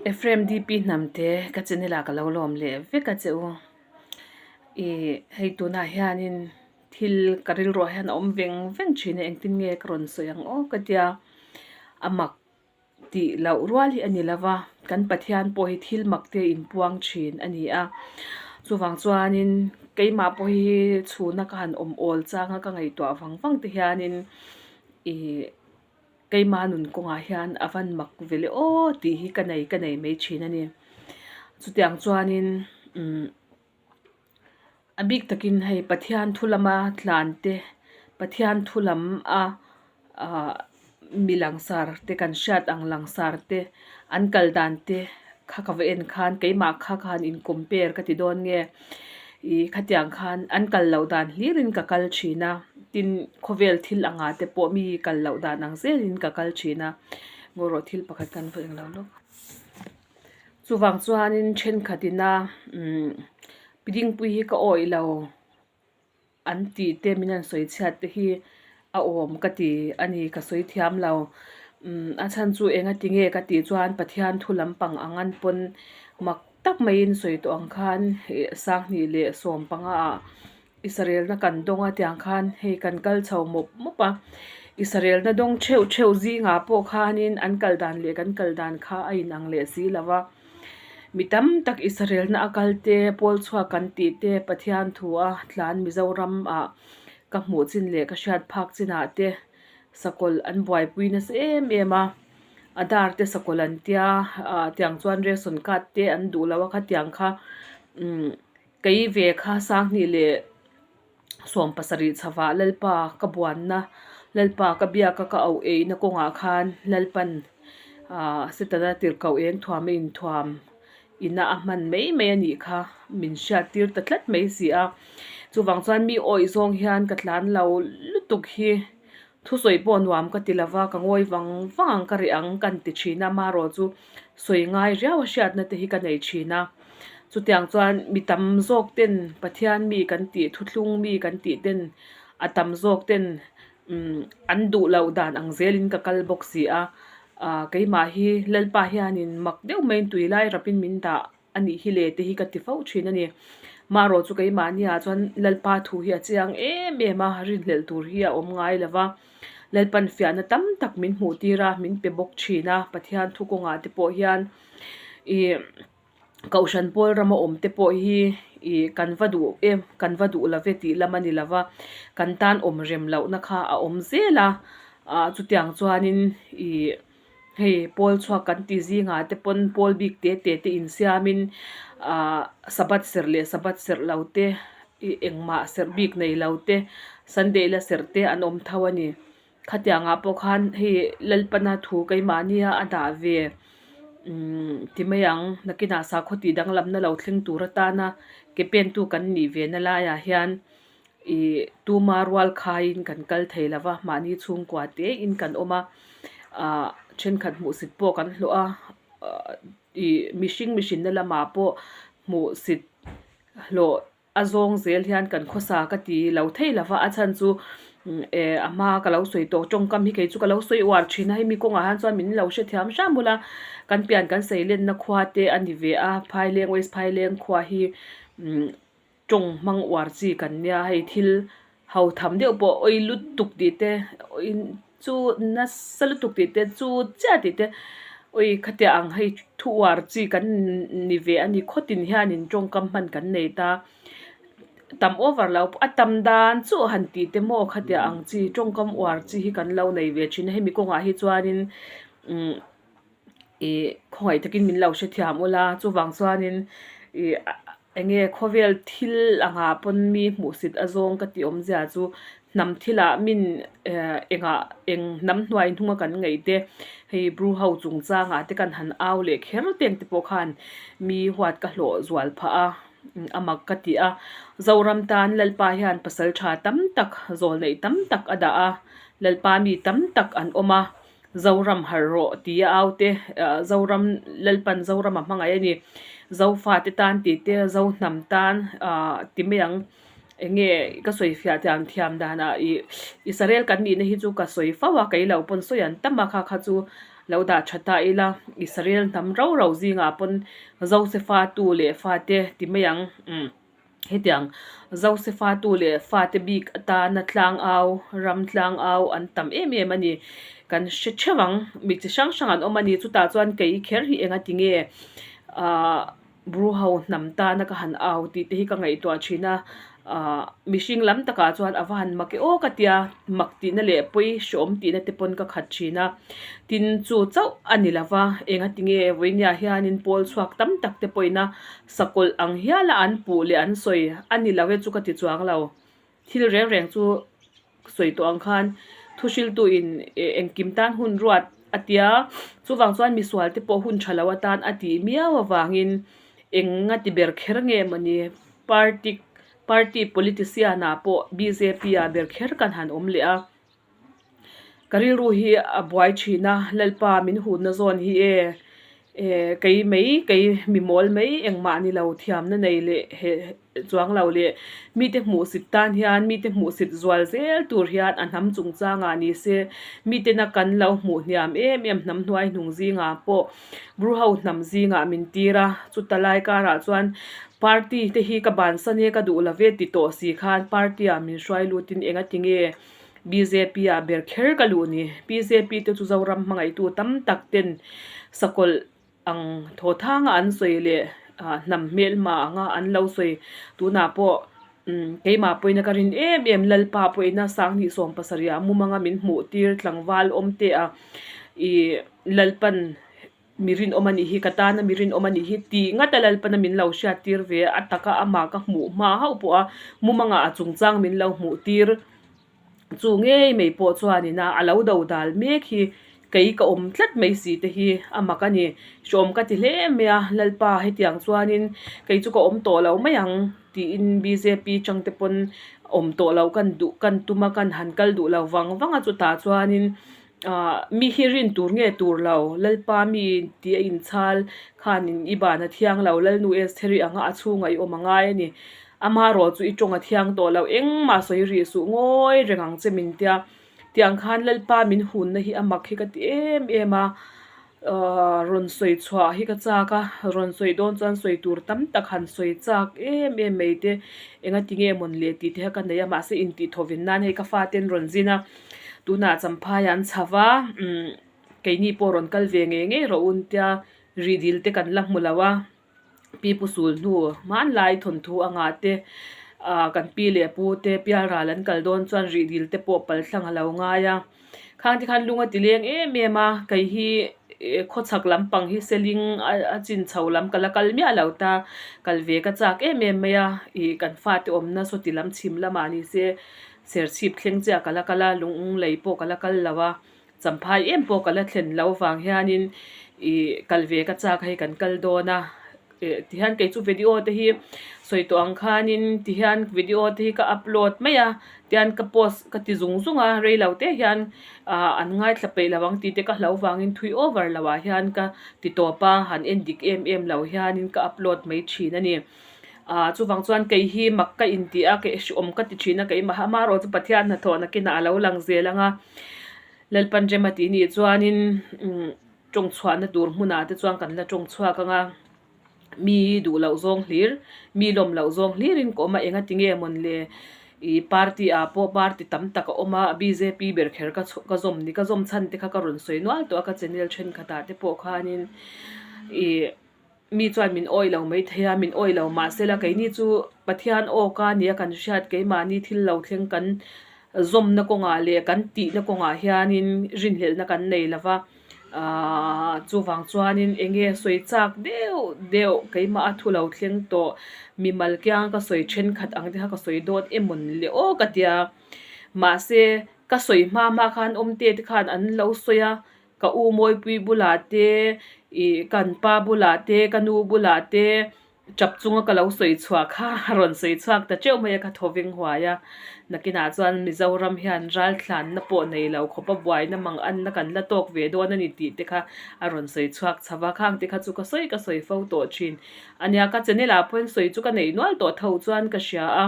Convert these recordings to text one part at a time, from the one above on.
Ephraim DP Hnamte ka channel ah ka lo lawm leh vek a che u. Ih hei tunah hianin thil ka rilruah hian a awm veng veng thin a engtin nge ka rawn sawi ang aw ka tia a mak tih loh rual hi a ni lo va, kan Pathian pawh hi thil mak te inpuang thin a ni a. Chuvang chuanin keimah pawh hi chhuna ka han awm awl changa ka ngaihtuah vang vang te hianin ih Keimah nun kawngah hian a van mak ve le aw tih hi ka nei ka nei mai thin a ni. Chutiang chuanin umm a bik takin hei Pathian thu lama tlan te Pathian thu lam a ah mi langsar te kan hriat ang langsar te an kal dan te kha ka va en khan keimah kha khan in compare ka ti dawn nge Ih khatiang khan an kal loh dan hlirin ka kal thin a, tin khawvel thil angah te pawh mi kal loh dan ang zelin ka kal thin a, ngaw rawh thil pakhat kan va englo lawk. Chuvang chuanin thenkhat ina umm pi dingpui hi ka awih lo. An tih te min han sawi chhiat te hi a awm ka ti a ni ka sawi thiam lo. Umm a chhan chu enga ti nge ka tih chuan Pathian thu lampang ang an pawn mak tak maiin sawi tawh ang khan ih sanghnih leh sawm panga ah Israelna kan dawng a tiang khan hei kan kal chho mawp mawp a. Israelna dawng theuh theuh zingah pawh khanin an kal dan leh kan kal dan kha a inang leh si lo va. Mi tam tak Israelna a kal te, pawl chhuak kan tih te, Pathian thu a tlan Mizoram ah ka hmuh chin leh ka hriat phak chinah te sakawlh an buaipui nasa em em a, Adhar te sakawlh an tia ah tiang chuan ration card te an duh lo a khatiang kha umm kei ve kha sanghnih leh 70 chhavah Lalpa ka buanna, Lalpa ka biaka ka auh eina kawngah khan Lalpan aah Setana tirhkoh eng thuam a inthuam ina a hman mai mai a nih kha min hriat tir ta tlat mai si a. Chuvang chuan mi awih zawng hian ka tlan lo lutuk hi Thusawi pawh nuam ka ti lova, ka ngawi vang vang ang ka reh ang kan ti thin a, marawh chu sawi ngai riau a hriatna te hi ka nei thin a. Chutiang chuan mi tam zawk ten Pathian mi kan tih, thuthlung mi kan tih ten a tam zawk ten umm an duh loh dan ang zelin ka kal bawk si a, ah keimah hi Lalpa hianin mak deuh maiin tui lai rapin min dah. A nih hi le te hi ka ti fo thin a ni. Marawh chu keimahniah chuan Lalpa thu hi a chiang em em a, rinhlelh tur hi a awm ngai lo va. Lalpan fiahna tam tak min hmuh tir a, min pe bawk thin a, Pathian thu kawngah te pawh hian ih Kohhran pawl rama awm te pawh hi ih kan va duh em, kan va duh lo ve tih lam a ni lo va, kan tan awm rem lohna kha a awm zel a, ah chutiang chuanin ih. Hei pawl chhuak kan tih zingah te pawn pawl bik te te te insiamin ahh sabbath serh leh sabbath serh lo te ih engmah serh bik nei lo te sunday la serh te an awm tho a ni. Khatiangah pawh khan hei Lalpana thu keimahnia a dah ve umm ti mai ang nakinah sakhaw tih danglamna lo thleng tur atana ke pentu kan nih ve na laiah hian Ih tuma rual khaiin kan kal thei lo va, mahni chhungkua tein kan awm a, ah thenkhat hmuhsit pawh kan hlawh a, ih mihring mihrinna lamah pawh hmuhsit hlawh a zawng zel hian kan khawsa ka ti lo thei lo va, a chhan chu eh a hma ka lo sawi tawh tawngkam hi kei chu ka lo sawi uar thin a, hemi kawngah hian chuan min lo hrethiam hram bawlh a, kan pian kan sei lenna khua te a ni ve a, Phaileng West Phaileng khua hi umm. Tawng hmang uar chi kan nia, hei thil ho tham deuh pawh awi lutuk tih te awi chu nasa lutuk tih te chu chiah tih te awi khatiang ang hei thu uar chi kan ni ve a ni khawtin hianin tawngkam hman kan nei ta tam over lo pawh a tam dan chu han tih te maw khatiang ang chi tawngkam uar chi hi kan lo nei ve thin a hemi kawngah hi chuanin umm. Ih khawngaih takin min lo hrethiam ula chuvang chuanin ih eng nge khawvel thil angah pawn mi hmuhsit a zawng ka tih awmzia chu hnam thilah min eh engah eng hnam hnuai hnunga kan ngaih te hei bru ho chungchangah te kan han au leh kher te ang te pawh khan mi huat ka hlawh zual phah a a mak ka ti a Zoram tan Lalpa hian pasal tha tam tak zawl neih tam tak a dah a Lalpa mi tam tak an awm a. Zoram harh rawh ti a au te, Zoram Lalpan Zoram a hmangaih a ni. Zofa te tan tih te, Zohnam tan ti mai ang. Eng nge ka sawi fiah thiam thiam danah ih Israel kan nihna hi chu ka sawi fo a, kei lo pawn sawi an tam a kha kha chu Lo dah tha ta ila, Israel hnam rau rau zingah pawn Josefa tu leh fate ti mai ang. Umm. Hetiang Josefa tu leh fate bik atana tlang au, ram tlang au an tam em em a ni. Kan hre theuh ang, mi chi hrang hrang an awm a ni. Chutah chuan kei kher hi enga ti nge aah Bru ho hnam tana ka han au tih te hi ka ngaihtuah thin a, aah mihring lam takah chuan a va han mak e aw ka tia, mak tihna leh pawi hreawm tihna te pawn ka khat thin a. Tin chu chauh a ni lo va, enga ti nge vawinia hianin pawl chhuak tam tak te pawhin a Sakawlh ang hiala an puh leh an sawi a ni lo e chu ka ti chuang lo. Thil reng reng chu sawi tawh ang khan thuhriltuin engkim tan hun ruat a tia, chuvang chuan misual te pawh hun tha lo atan a tih miau avangin eng a ti ber kher nge mawni party party politician ah pawh bjp ah ber kher kan han awm leh a. Ka rilru hi a buai thin a, Lalpa min hunna zawn hi e, e kei mai, kei mi mawl mai engmah ni lo thiamna nei leh he chuang lo leh mite hmuhsit tan hian mite hmuhsit zual zel tur hian a hnam chungchangah ni se mitena kan lo hmuh hniam em em hnam hnuai hnung zingah pawh Bru-ho hnam zingah min tir a, chuta lai karah chuan party te hi ka bansan e ka duh lo ve ti tawh si khan party ah min hruai lutin engati nge Bjp ah ber kher ka luh ni. Bjp te chu Zoram hmangaihtu tam tak ten sakawlh ang thaw thanga an sawi leh hnam hmelhma anga an lo sawi tunah pawh keimah pawhin ka rin em em Lalpa pawhin a Sanghnih 70 ah mumanga min hmuh tir tlangval awm te a ih Lalpan Mi rinawm a nih hi, ka tana mi rinawm a nih hi tih ngata Lalpana min lo hriattir ve a taka amah ka hmuh hma hauh pawh a mumanga a chungchang min lo hmuh tir chu ngei mai pawh chuanin a a lo do dal mek hi kei ka awm tlat mai si te hi a mak a ni. Hreawm ka ti hle mai a, Lalpa hetiang chuanin kei chu ka awm tawh lo mai ang tiin bjp chang te pawn awm tawh lo kan duh kan tum a kan han kal duh lo vang vang a chutah chuanin Ahh mi hi rin tur nge tur lo, Lalpa mi tih a inchhal khanin i ban a thiang lo, Lalnu Estheri anga a chhungah i awm a ngai a ni. Amaherawh chu i tawng a thiang tawh lo, engmah sawi rih suh ngawi reng ang che min tia. Tiang khan Lalpa min hunna hi a mak hi ka ti em em a, ahh rawn sawi chhuah hi ka chak a, rawn sawi dawn chuan sawi tur tam tak han sawi chak em em mai te, engati nge mawn le tih te kha ka nei a, mahse intihthawvin nan hei ka faten rawn zin a. Tunah Champhai an chho va, umm keini pawh rawn kal ve ngei ngei rawh u tia rih dil te kan la hmu lo a, pi pu sul hnu hmanlai thawnthu anga te ah kan pi leh pu te pialral an kal dawn chuan rih dil te pawh pal thlang a lo ngai a, khang te khan lung a ti leng em em a, kei hi khawchhak lampang hi seling a chin chho lam ka la kal miah lo ta, kal ve ka chak em em mai a, ih kan fate awmna sawti lam chhim lamah ni se. Serchhip thleng chiah ka la kal a, lung lei pawh ka la kal lo a, champhai em pawh ka la thlen loh vang hianin ih kal ve ka chak a hei kan kal dawn a, eh tihian kei chu video te hi sawi tawh ang khanin tihian video te hi ka upload mai a, tihian ka post ka ti zung zung a rei lo te hian ah an ngaithla peih lo ang tih te ka hlo vangin thui over loh ah hian ka ti tawp a, han en dik em em lo hianin ka upload mai thin a ni. Ah chuvang chuan kei hi mak ka inti a, kei hreawm ka ti thin a, keimah amaherawh chu Pathian hnathawh nakinah a lo lang zel ang a, Lalpan rem a tih nih chuanin umm tawng chhuahna tur hmunah te chuan kan la tawng chhuak ang a, mi duh loh zawng hlir, mi lawm loh zawng hlirin ka awm a, enga tinge mawn le ih party ah pawh party tam tak a awm a, bjp ber kher ka ka zawm ni, ka zawm chhan te kha ka rawn sawi nual tawh a ka channel thenkhatah te pawh khanin ih. Mi chuan min awih lo mai thei a, min awih lo mahsela keini chu Pathian aw ka nia kan hriat keimahni thil lo thleng kan zawmna kawngah leh kan tihna kawngah hianin rinhlelhna kan nei lo va, aah chuvang chuanin eng nge sawi chak deuh deuh keimah a thu lo thleng tawh mimal kiang ka sawi thenkhat ang te kha ka sawi dawn emawn le aw ka tia mahse ka sawi hma hma khan awmte te khan an lo sawi a. Ka u Mawipui bulah te, ih kan pa bulah te, ka nu bulah te tap chunga ka lo sawi chhuah kha a rawn sawi chhuak ta teuh mai a, ka thaw veng huai a. Nakinah chuan Mizoram hian ralthlanna pawh nei lo khawp a buaina mang anna kan la tawk ve dawn a ni tih te kha a rawn sawi chhuak chho a, khang te kha chu ka sawi ka sawi fo tawh thin a nia. Ka channel ah pawhin sawi chu ka neih nual tawh tho chuan ka hria a,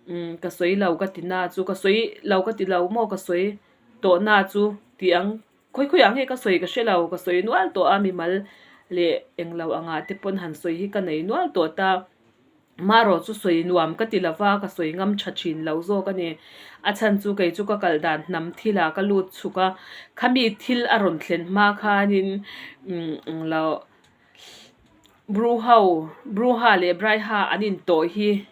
umm ka sawi lo ka ti na chu ka sawi lo ka ti lo maw ka sawi tawh na chu tih ang. Khawi khawiah nge ka sawi ka hre lo, ka sawi nual tawh a mimal leh englo angah te pawn han sawi hi ka nei nual tawh ta. Marawh chu sawi nuam ka ti lova, ka sawi ngam tha thin lo zawk a ni. A chhan chu kei chu ka kal dan hnam thilah ka lut chhuk a, khami thil a rawn thlen hma khanin umm englo Bruho, Bruha leh Braiha an intawh hi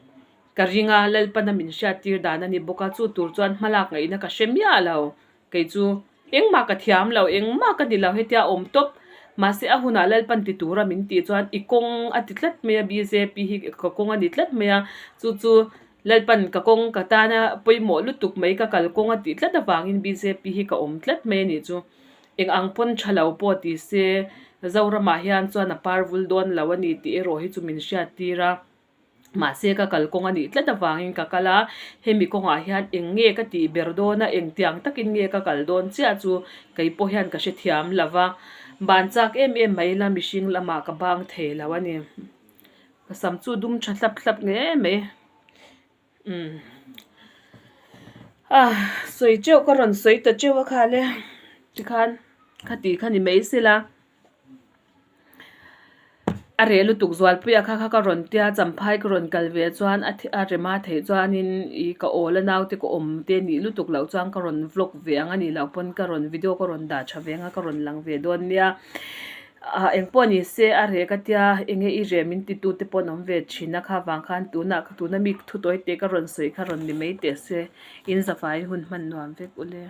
ka ring a, Lalpana min hriattir dan a ni bawk a, chu tur chuan hmalak ngaihna ka hre miah lo. Kei chu engmah ka thiam lo, engmah ka ni lo hetia awm tawp. Mahse a hunah Lalpan ti tura min tih chuan i kawng a ti tlat mai a, bjp hi ka kawng a ni tlat mai a, chu chu Lalpan ka kawng ka tana pawimawh lutuk mai ka kal kawng a tih tlat avangin bjp hi ka awm tlat mai a nih chu. Eng ang pawn tha lo pawh ti se Zoramah hian chuan a par vul dawn lo a ni tih erawh hi chu min hriattir a. Mahse ka kal kawng a nih tlat avangin ka kal a, hemi kawngah hian eng nge ka tih ber dawn a, engtiang takin nge ka kal dawn chiah chu kei pawh hian ka hrethiam lo va, ban chak em em mai ila mihring lamah ka bang thei lo a ni. Ka sam chu dum tha hlap hlap nge mai. Umm. Ah, sawi teuh ka rawn sawi ta teuh a khal e, tikhan khati kha ni mai sela. A reh lutuk Zualpuia kha kha ka rawn tia champhai ka rawn kal ve chuan a a rema theih chuanin ih ka awl a naute ka awm te nih lutuk loh chuan ka rawn vlog ve ang a nih loh pawn ka rawn video ka rawn dah tha ve ang a ka rawn lang ve dawn nia ah engpawh ni se a reh ka tia enge i reh min ti tu te pawh an awm ve thin a kha vang khan tunah tuna mi thu tawi te ka rawn sawi kha rawn ni mai teh se in zavaiin hun hman nuam vek ule.